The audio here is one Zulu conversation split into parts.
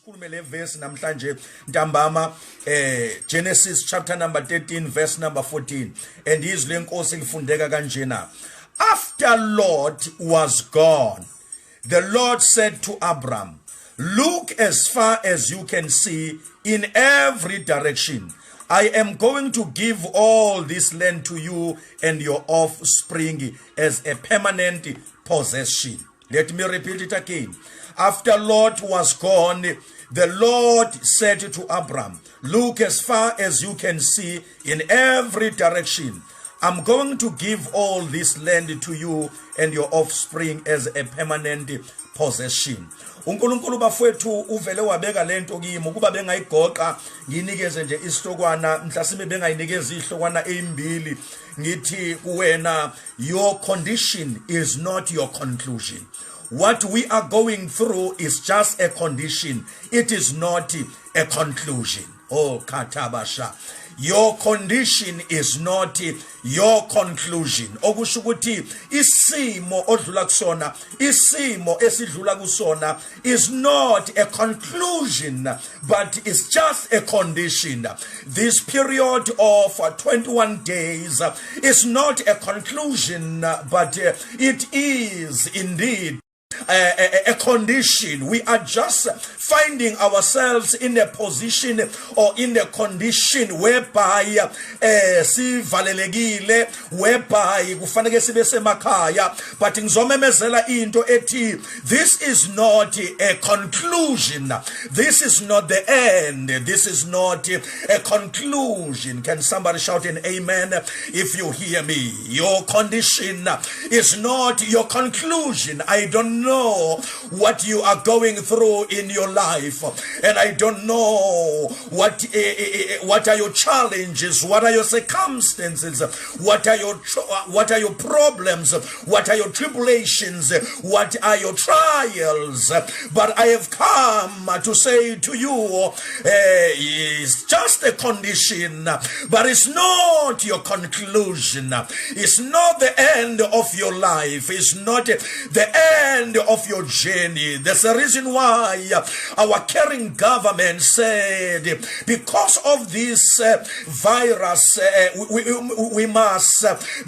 Sikhulume le verse namhlanje ntambama, Genesis chapter number 13, verse number 14, and izwi lenkosi lifundeka kanjena: "After Lot was gone, the Lord said to Abram, 'Look as far as you can see in every direction. I am going to give all this land to you and your offspring as a permanent possession.'" Let me repeat it again. After Lot was gone, the Lord said to Abram, "Look as far as you can see in every direction. I'm going to give all this land to you and your offspring as a permanent possession." UNkulunkulu, bafowethu, uvele wabeka lento kimi ukuba bengayigoqa nginikeze nje isihlokwana, mhlasimbe bengayinikeza ihlokwana ezimbili, ngithi kuwena, your condition is not your conclusion. What we are going through is just a condition. It is not a conclusion. Oh, katabasha. Your condition is not your conclusion. Okusho ukuthi isimo odlula kusona, isimo esidlula kusona is not a conclusion, but it's just a condition. This period of 21 days is not a conclusion, but it is indeed a condition. We are just finding ourselves in a position or in a condition whereby sivalelekile, whereby kufanele sibe semakhaya, but ngizomemezela into ethi this is not a conclusion. This is not the end. This is not a conclusion. Can somebody shout an amen if you hear me? Your condition is not your conclusion. I don't know what you are going through in your life, and I don't know what are your challenges, what are your circumstances, what are your problems, what are your tribulations, what are your trials, but I have come to say to you, it's just a condition, but it's not your conclusion. It's not the end of your life. It's not the end of your journey. There's a reason why our caring government said because of this virus, we must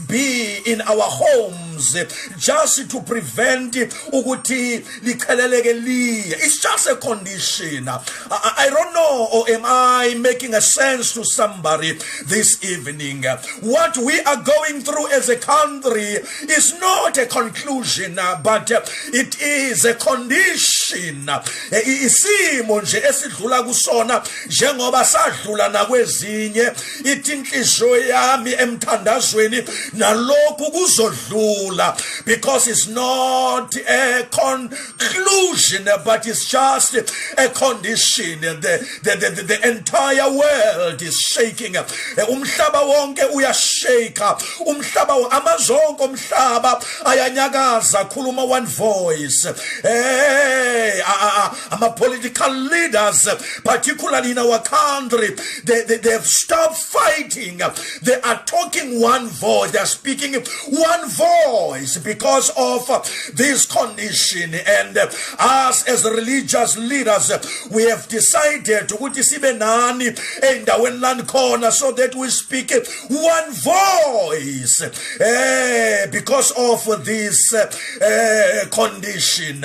be in our homes just to prevent ukuthi licheleleke liye. It's just a condition. I don't know, or am I making a sense to somebody this evening? What we are going through as a country is not a conclusion, but it is a condition. Isimo nje esidlula kusona njengoba sadlula nakwezinye. Ithi inhliziyo yami emthandazweni, nalokhu kuzodlula, because it's not a conclusion, but it's just a condition. The entire world is shaking. Umhlaba wonke uyashake. Umhlaba, amazwe onke omhlaba ayanyakaza, khuluma one voice. Hey, ama political leaders, particularly in our country, they have stopped fighting. They are talking one voice. They are speaking one voice because of this condition. And us as religious leaders, we have decided ukuthi sibe nani endaweni lani khona so that we speak one voice because of this condition.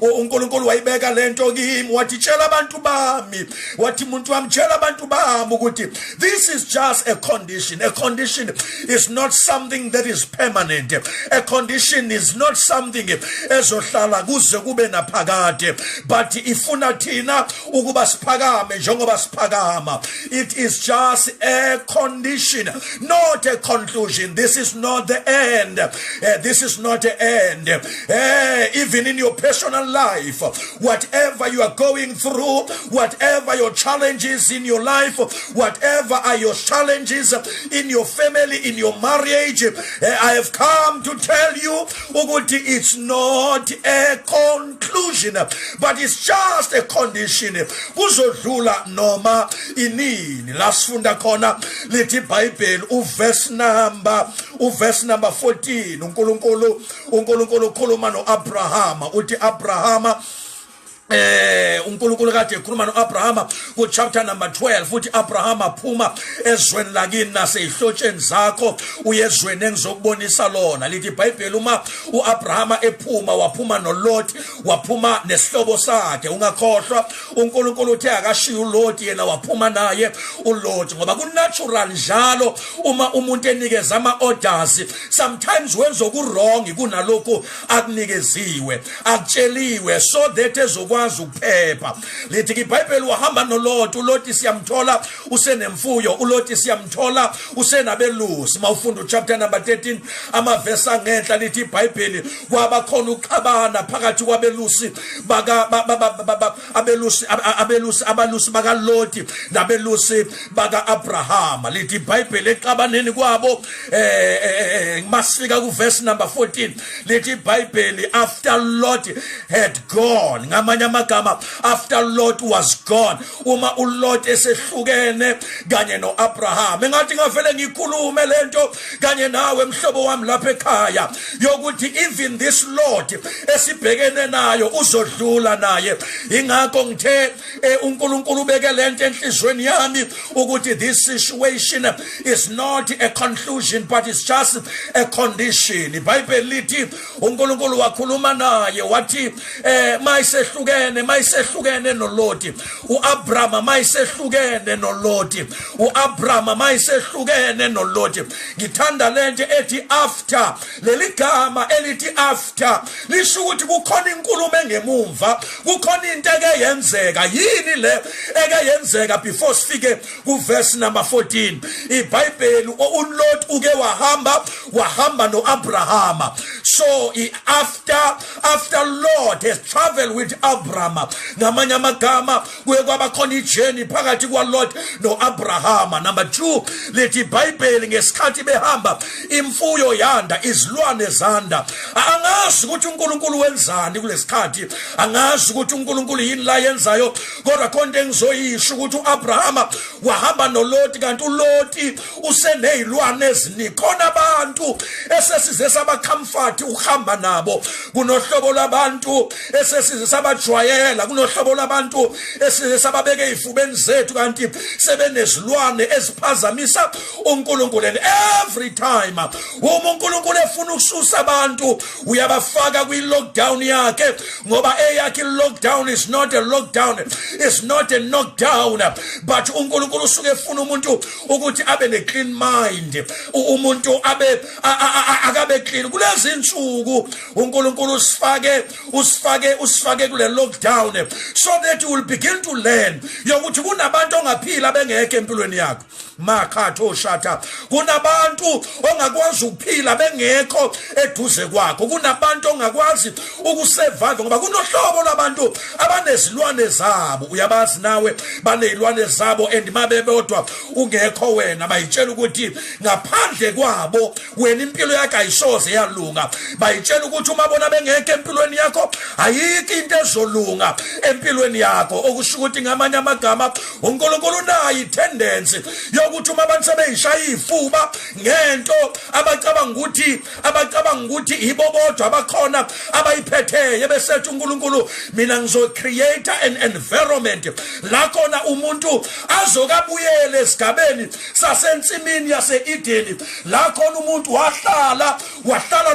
UNkulunkulu wayibeka lento kimi, wathi, "Tshela abantu bami," wathi, "Umuntu wami, tshela abantu bami ukuthi this is just a condition." A condition is not something that is permanent. A condition is not something ezohlala kuze kube naphakade, but ifuna thina ukuba siphakame njengoba siphakama. It is just a condition, not a conclusion. This is not the end. This is not the end. Even in your personal life, whatever you are going through, whatever your challenges in your life, whatever are your challenges in your family, in your marriage, I have come to tell you ukuthi it's not a conclusion, but it's just a condition. Kuzodlula noma inini. La sifunda khona lithi iBhayibheli, uverse number 14, uNkulunkulu ukhuluma noAbrahama, uthi, "Abrahama, uNkulunkulu kade ekhuluma noAbrahama ku chapter number 12, futhi Abrahama, phuma ezweni lakini nasezihlotsheni zakho, uyezweni engizokubonisa lona. Lithi iBhayibheli, uma uAbrahama ephuma, waphuma noLot, waphuma nesihlobo sakhe. Ungakhohlwa, uNkulunkulu uthe akashiya uLot, yena waphuma naye uLot, ngoba ku-natural njalo uma umuntu enikeza ama-orders, sometimes wenza oku-wrong kunalokhu akunikeziwe, akutsheliwe, so that ezokwazi ukuphepha. Lithi iBhayibheli wahamba noLot. uLot siyamthola usenemfuyo, uLot siyamthola usenabelusi. Mawufunda uchapter number 13, amavesi angenhla, lithi iBhayibheli kwaba khona uxabana phakathi kwabelusi baka abelusi abelusi abalusi bakaLoti nabelusi baka Abrahama. Lithi iBhayibheli exabaneni kwabo, masifika ku verse number 14, lithi iBhayibheli, after Lot had gone, ngamanye amagama, after Lot was gone, uma uLot esehlukene kanye noAbraham. Engathi ngavele ngikhulume lento kanye nawe, mhlobo wami lapha ekhaya, yokuthi even this Lot esibhekene nayo uzodlula naye. Ingakho ngithe uNkulunkulu ubeke lento enhlizweni yami ukuthi this situation is not a conclusion, but it's just a condition. IBhayibheli lithi uNkulunkulu wakhuluma naye, wathi mayisehlukene noLoti uAbraham, mayisehlukene noLoti uAbraham, mayisehlukene noLoti. Ngithanda lento ethi after. Leli gama elithi after lisho ukuthi kukhona inkulumo engemumva, kukhona into eke yenzeka. Yini le eke yenzeka before sifike ku verse number 14? IBhayibheli, uLot uke wahamba, wahamba noAbraham. So after Lot has traveled with Abraham, ngamanye amagama kuye kwaba khona ijourney phakathi kwaLot noAbraham. Number 2, lithi iBhayibheli ngesikhathi behamba, imfuyo yanda, izilwane zanda. Angazi ukuthi uNkulunkulu wenzani kulesikhathi, angazi ukuthi uNkulunkulu yini la yenzayo, kodwa khona engizoyisho ukuthi uAbraham wahamba noLoti, kanti uLoti usenezilwane eziningi. Khona abantu esesize sabacomfort ukuhamba nabo, kunohlobo lwabantu esesize sabajwayela, kunohlobo lwabantu esize sababeke ezifubeni zethu, kanti sebenezilwane eziphazamisa uNkulunkulu. And every time uma uNkulunkulu efuna ukususa abantu, uyabafaka kwi-lockdown yakhe, ngoba eyakhe i-lockdown is not a lockdown, is not a knockdown, but uNkulunkulu usuke efuna umuntu ukuthi abe ne-clean mind, umuntu abe akabe clean. Kulezi insuku uNkulunkulu usifake kule lockdown so that you will begin to learn yokuthi kunabantu ongaphila bengekho empilweni yakho. Makhatho shatha, kunabantu ongakwazi ukuphila bengekho eduze kwakho, kunabantu ongakwazi ukusurvive, ngoba kunohlobo lwabantu abanezilwane zabo. Uyabazi nawe, banezilwane zabo, and mabebodwa ungekho wena, bayitshela ukuthi ngaphandle kwabo wena impilo yakho ayisoze yalunga. Bayitshela ukuthi uma bona bengekho empilweni yakho, ayikho into ezolunga empilweni yakho. Okusho ukuthi, ngamanye amagama, uNkulunkulu unayo itendency yokuthi uma abantu sebeyishaya ifuba ngento abacabanga ukuthi ibo bodwa abakhona abayiphetheyo, besethi uNkulunkulu, mina ngizo-create an environment la khona umuntu azokabuyele esigabeni sasensimini yase-Edeni, la khona umuntu wahlala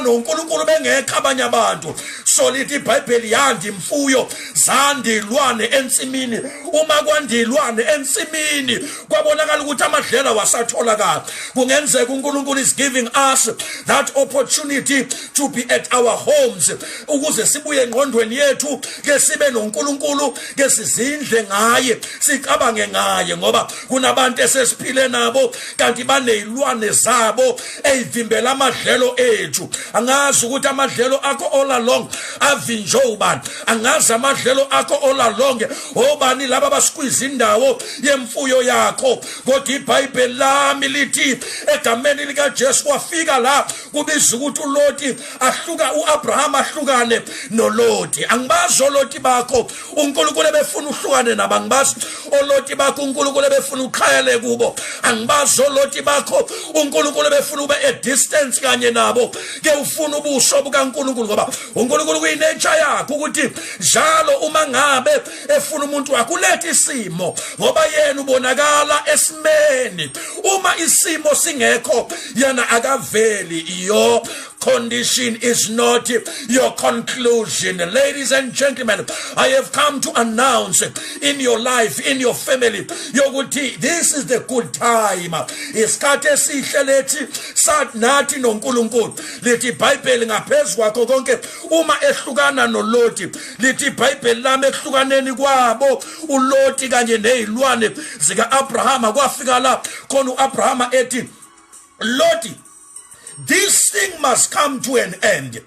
noNkulunkulu bengekho abanye abantu. So lithi iBhayibheli yanda imfuyo, zanda ilwane ensimini. Uma kwanda ilwane ensimini, kwabonakala ukuthi amadlela wasatholakala. Kungenzeka uNkulunkulu is giving us that opportunity to be at our homes ukuze sibuye engqondweni yethu, ke sibe noNkulunkulu, ke sizindle ngaye, sicabange ngaye, ngoba kunabantu esesiphile nabo kanti banezilwane zabo eyivimbela amadlelo ethu. Angazi ukuthi amadlelo akho all along avinjwe ubani, angazi amadlelo akho all along obani laba basqueeze indawo yemfuyo yakho, kodwa iBhayibheli lami lithi egameni likaJesu kwafika la kubiza ukuthi uLoti ahluka, uAbraham ahlukane noLoti. Angibazi oloti bakho uNkulunkulu ebefuna uhlukane nabo, angibazi oloti bakho uNkulunkulu ebefuna uqhayele kubo, angibazi oloti bakho uNkulunkulu ebefuna ube a distance kanye nabo, ke ufuna ubuso bukaNkulunkulu, ngoba uNkulunkulu kuyinature yakhe ukuthi njalo. Njalo uma ngabe efuna umuntu wakhe uletha isimo, ngoba yena ubonakala esimeni. Uma isimo singekho, yena akaveli. Your condition is not your conclusion. Ladies and gentlemen, I have come to announce in your life, in your family, yokuthi this is the good time, isikhathi esihle lethi nathi noNkulunkulu. Lithi iBhayibheli, ngaphezulu kwakho konke, uma ehlukana noLoti, lithi iBhayibheli lami, ehlukaneni kwabo uLoti kanye nezilwane zikaAbrahama, kwafika la khona uAbrahama ethi, "Loti, this thing must come to an end.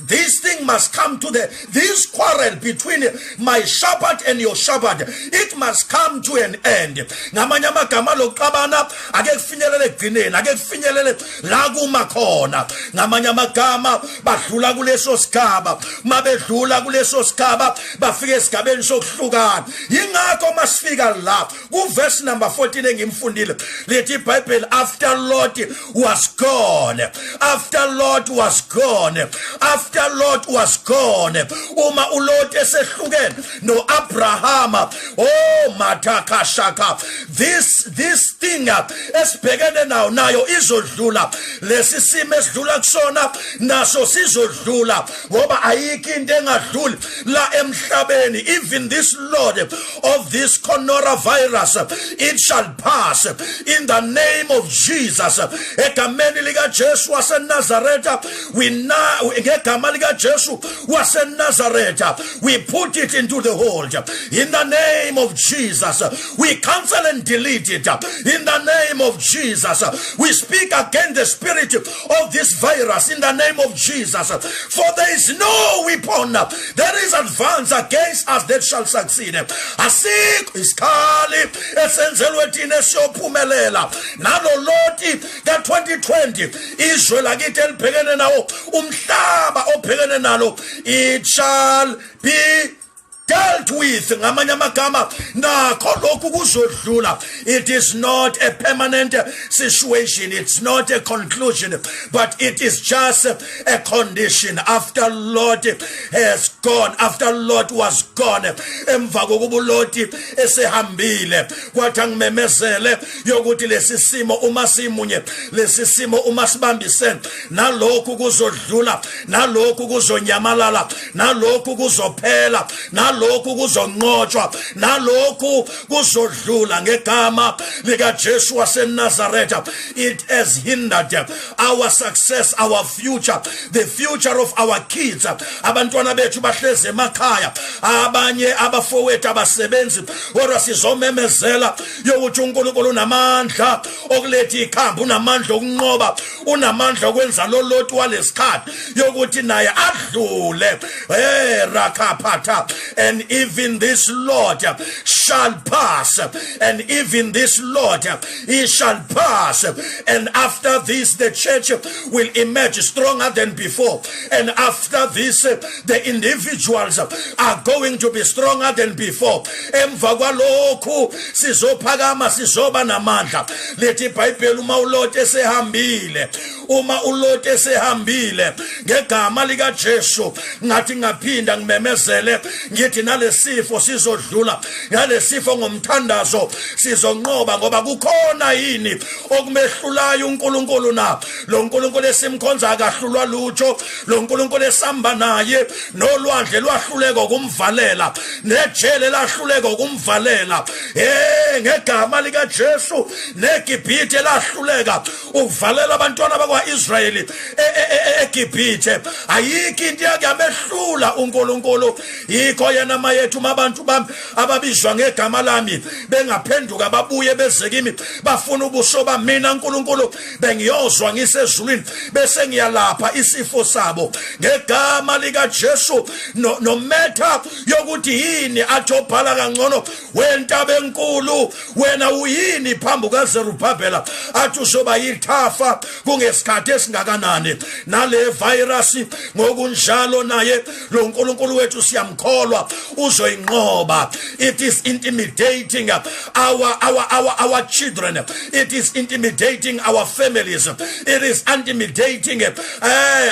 This thing must come to the this quarrel between my shepherd and your shepherd, it must come to an end." Ngamanye amagama, lokuxabana ake kufinyelele ekugcineni, ake kufinyelele la kuma khona. Ngamanye amagama, badlula kuleso sigaba. Mabedlula kuleso sigaba, bafika esigabeni sokuhlukana. Yingakho masifika la kuverse number 14 engimfundile, lithi iBhayibheli, after Lot was gone, after Lot was gone, after Lot was gone, uma uLot esehlukene noAbrahama, oh matakashaka, this thing esibhekene nayo izodlula. Lesi simo esidlula kusona naso sizodlula, ngoba ayikho into engadluli la emhlabeni. Even this Lord of this coronavirus, it shall pass in the name of Jesus. Egameni lika Jesu waseNazaretha, we now, ngegama lika Jesu waseNazaretha, we put it into the hold in the name of Jesus. We cancel and delete it in the name of Jesus. We speak against the spirit of this virus in the name of Jesus, for there is no weapon that is advanced against us that shall succeed. Asikho isikhali esenzelwe thina esiyophumelela. Nalo Loti ka-2020 izwe lakithi elibhekene nawo, umhlaba obhekene nalo, it shall be dealt with. Ngamanye amagama, nakho lokhu kuzodlula. It is not a permanent situation, it's not a conclusion, but it is just a condition. After Lot has gone, after Lot was gone, emva kokuba uLoti esehambile, kwathi angimemezele yokuthi lesi simo uma simunye, lesi simo uma sibambisene, nalokhu kuzodlula, nalokhu kuzonyamalala, nalokhu kuzophela, nalokhu kuzonqotshwa, nalokhu kuzodlula ngegama lika Jesu waseNazaretha. It has hindered our success, our future, the future of our kids. Abantwana bethu bahlezi emakhaya, abanye abafowethu abasebenzi, kodwa sizomemezela yokuthi uNkulunkulu unamandla okuletha ikhambi, unamandla okunqoba, unamandla okwenza lo Loti walesikhathi yokuthi naye adlule. Eh rakaphatha, and even this Lord shall pass, and even this Lord, he shall pass, and after this the church will emerge stronger than before, and after this the individuals are going to be stronger than before. Emva kwalokhu sizophakama, sizoba namandla. Lethi iBhayibheli, uma uLot esehambile, uma uLot esehambile, ngegama lika Jesu, ngathi ngaphinda ngimemezele ngithi nalesifo sizodlula, nalesifo ngomthandazo sizonqoba, ngoba kukhona yini okumehlulayo uNkulunkulu na? Lo nkulunkulu esimkhonza akahlulwa lutho. Lo nkulunkulu esamba naye, nolwandle lwahluleka ukumvalela, nejele lahluleka ukumvalela. Eh, ngegama lika Jesu, neGibhithe lahluleka ukuvalela abantwana bakwaIsrayeli eGibhithe. Ayikho into yakuyamehlula uNkulunkulu. Yikho yena mayethu, abantu bami ababizwa ngegama lami bengaphenduka, babuye beze kimi, bafuna ubuso bami, mina uNkulunkulu bengiyozwa ngisezulwini, bese ngiyalapha isifo sabo ngegama lika Jesu. No matter yokuthi yini athi obhala kangcono, wentaba enkulu, wena uyini phambi kaZerubhabhela? Athi uzoba yithafa kungesikhathi esingakanani? Nale virus ngokunjalo, naye lo nkulunkulu wethu siyamkholwa, uzoyinqoba. It is intimidating our children. It is intimidating our families. It is intimidating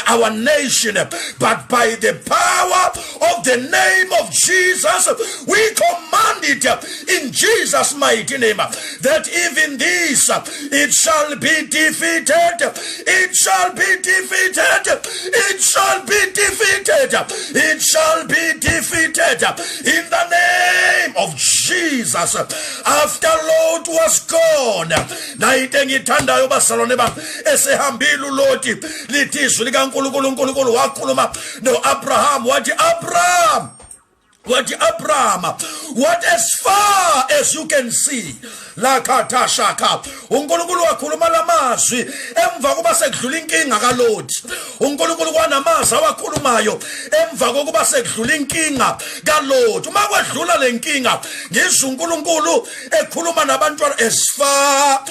our nation. But by the power of the name of Jesus, we command it in Jesus' mighty name that even this, it shall be defeated. It shall be defeated. It shall be defeated. It shall be defeated in the name of Jesus. After Lot was gone, na into engiyithandayo, bazalwane bami, esehambile uLoti, lithi izwi likaNkulunkulu, uNkulunkulu wakhuluma noAbraham, wathi, "Abraham," wathi, "Abraham," what, "as far as you can see." Lakhathashaka, uNkulunkulu wakhuluma lamazwi emva kuba sekudlula inkinga kaLoti. UNkulunkulu kwanamazwi awakhulumayo emva kokuba sekudlula inkinga kaLoti. Uma kwedlula lenkinga, ngizwe uNkulunkulu ekhuluma nabantwana, "As far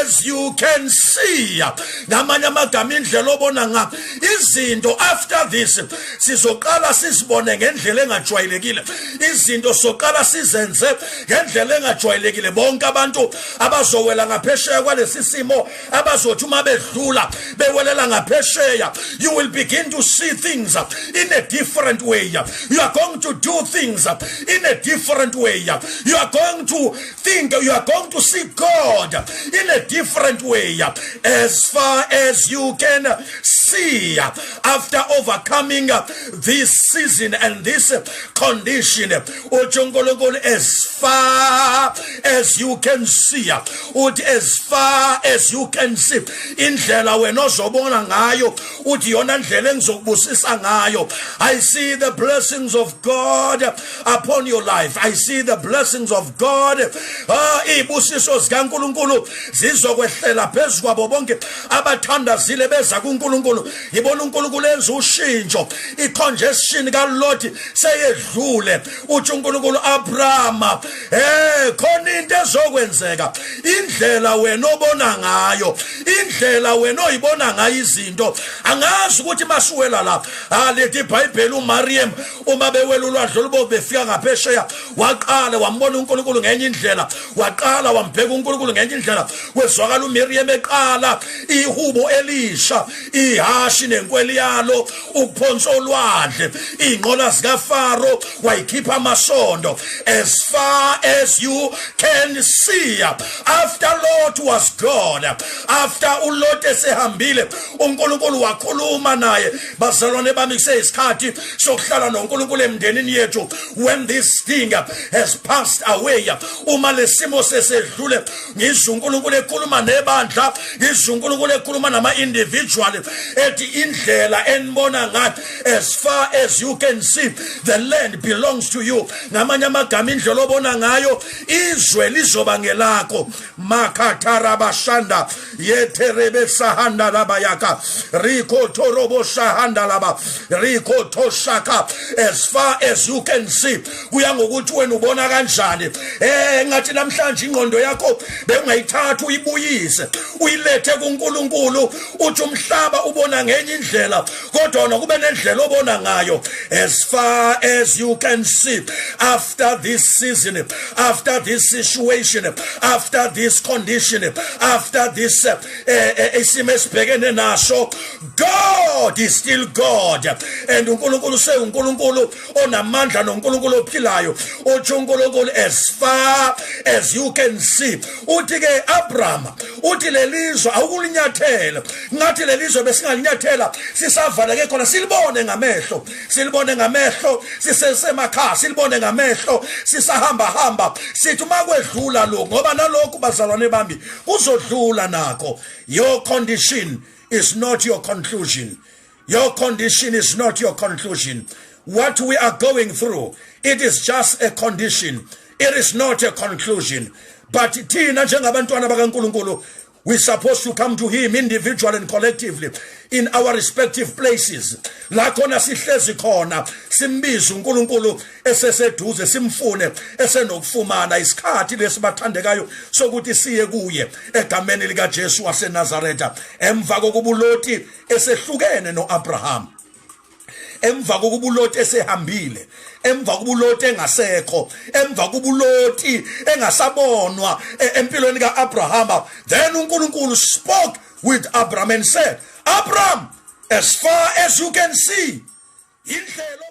as you can see." Ngamanye amagama, indlela obona nga izinto after this, sizoqala sizibone ngendlela engajwayelekile. Izinto soqala sizenze ngendlela engajwayelekile. Bonke abantu abazowela ngaphesheya kwalesi simo, abazothi uma bedlula bewelela ngaphesheya, you will begin to see things in a different way. You are going to do things in a different way. You are going to think, you are going to see God in a different way. As far as you can see, after overcoming this season and this condition, uthi uNkulunkulu, "As far as you can see." Uthi, "As far as you can see." Indlela wena ozobona ngayo, uthi, yona ndlela engizokubusisa ngayo. I see the blessings of God upon your life. I see the blessings of God. Ah, izibusiso zikaNkulunkulu zizokwehlela phezu kwabo bonke abathandazile beza kuNkulunkulu. Ngibona uNkulunkulu enza ushintsho. I-congestion kaLot seyedlule. Uthi uNkulunkulu, "Abraham, khona into ezokwenzeka. Indlela wena obona ngayo, indlela wena oyibona ngayo izinto, angazi ukuthi masuwela la." Ah, lithi iBhayibheli, uMariam uma bewela ulwandle olubovu befika ngaphesheya, waqala wambona uNkulunkulu ngenye indlela, waqala wambheka uNkulunkulu ngenye indlela. Kwezwakala uMiriam eqala ihubo elisha: ihashi nenkweli yalo ukuphonsa olwandle, inqola zikaFaro wayikhipha amasondo. As far as you can see. After Lot was gone, after uLot esehambile, uNkulunkulu wakhuluma naye. Bazalwane bami, kuseyisikhathi sokuhlala noNkulunkulu emndenini yethu. When this thing has passed away, uma lesimo sesedlule, ngizwe uNkulunkulu ekhuluma nebandla, ngizwe uNkulunkulu ekhuluma nama individual, ethi indlela enibona ngayo, as far as you can see, the land belongs to you. Ngamanye amagama, indlela obona ngayo, izwe lizoba ngelakho. Makatharabashanda yeterebe sahanda labayaka riko torobo shahanda laba riko toshaka. As far as you can see, kuya ngokuthi wena ubona kanjani. Ngathi namhlanje ingqondo yakho bengayithatha uyibuyise, uyilethe kuNkulunkulu. Uthi umhlaba ubona ngenye indlela, kodwa wona kube nendlela obona ngayo. As far as you can see, after this season, after this situation, after this condition, after this isimo esibhekene naso, God is still God and uNkulunkulu sewuNkulunkulu onamandla noNkulunkulu ophilayo. Uthi uNkulunkulu, "As far as you can see." Uthi ke, "Abraham," uthi, "lelizwe awukulinyathela." Ngathi lelizwe besingalinyathela sisavaleke khona, silibone ngamehlo, silibone ngamehlo sisesemakhaya, silibone ngamehlo sisahamba hamba. Sithi uma kwedlula lokhu, ngoba nalokhu, bazalwane bami, kuzodlula nakho. Your condition is not your conclusion. Your condition is not your conclusion. What we are going through, it is just a condition. It is not a conclusion. But thina njengabantwana bakaNkulunkulu, we're supposed to come to him individually and collectively in our respective places. La khona sihlezi khona, simbize uNkulunkulu eseseduze, simfune esenokufumana. Isikhathi lesibathandekayo sokuthi siye kuye egameni lika Jesu waseNazaretha. Emva kokuba uLoti esehlukene noAbraham, Emva kokuba uLoti esehambile, emva kokuba uLoti engasekho, emva kokuba uLoti engasabonwa empilweni kaAbrahama, then uNkulunkulu spoke with Abraham and said, "Abraham, as far as you can see, indlela